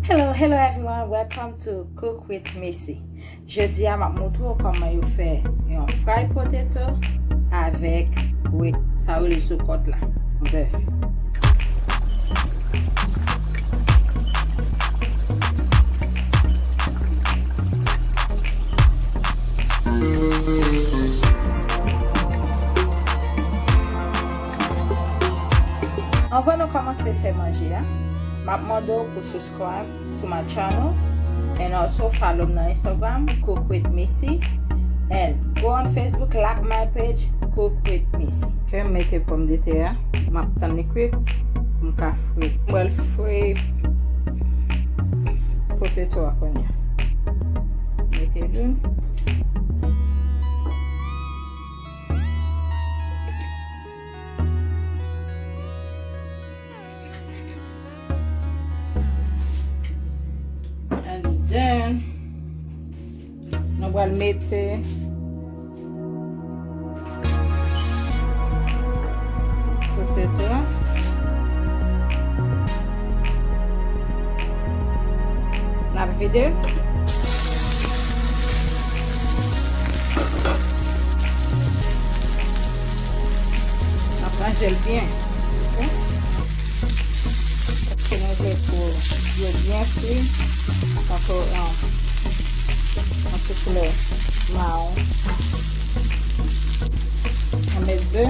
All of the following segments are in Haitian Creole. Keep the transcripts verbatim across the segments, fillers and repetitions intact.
Hello, hello everyone, welcome to Cook with Missy. Jodi a m ap montre w kòman yo fè yon fried potato avèk, wi, sa yo rele sou kòt la, bèf. Anvan nou kòmanse fè manje a, m ap mande w pou subscribe to my channel and also follow m nan Instagram, Cook with Missy, and go on Facebook, like my page, Cook with Missy. Ok, m mete pòmdetè a, m ap tann li kwit pou m ka fri. M pral fri potato a kounye a. Mete dlo. And then, nou pral mete potato a. N ap vide. N ap ranje l byen. Ok? Paske nou vle pou yo byen fri. Tankou, um, yon ti koulè mawon. Mwen met bè.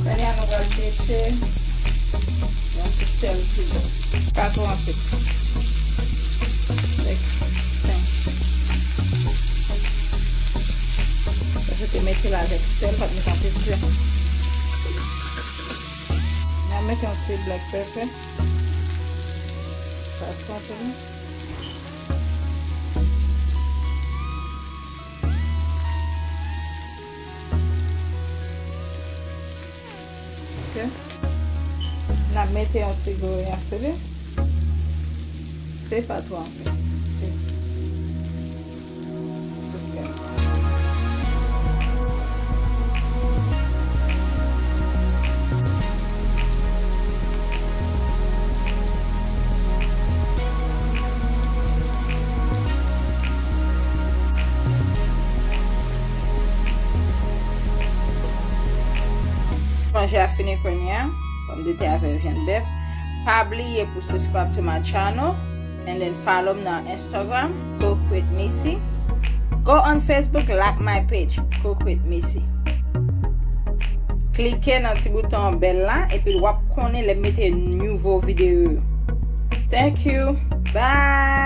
Kounye a nou pral mete yon ti sèl tou. Pa twò anpil. Like, sen. Paske te mete l avèk sèl, pa t met anpil sèl. N a mete yon ti black pepper. Pa twò anpil non. Ok. N ap mete yon ti goya sou li. Se pa twò anpil. Se. Manje a fini kounye a. Pòmdetè avèk vyann bèf. Pa bliye pou subscribe to my channel and then follow m nan Instagram, Cook with Missy. Go on Facebook, like my page, Cook with Missy. Klike nan ti bouton bèl la, epi w ap konnen lè m mete nouvo videyo yo. Thank you. Bye.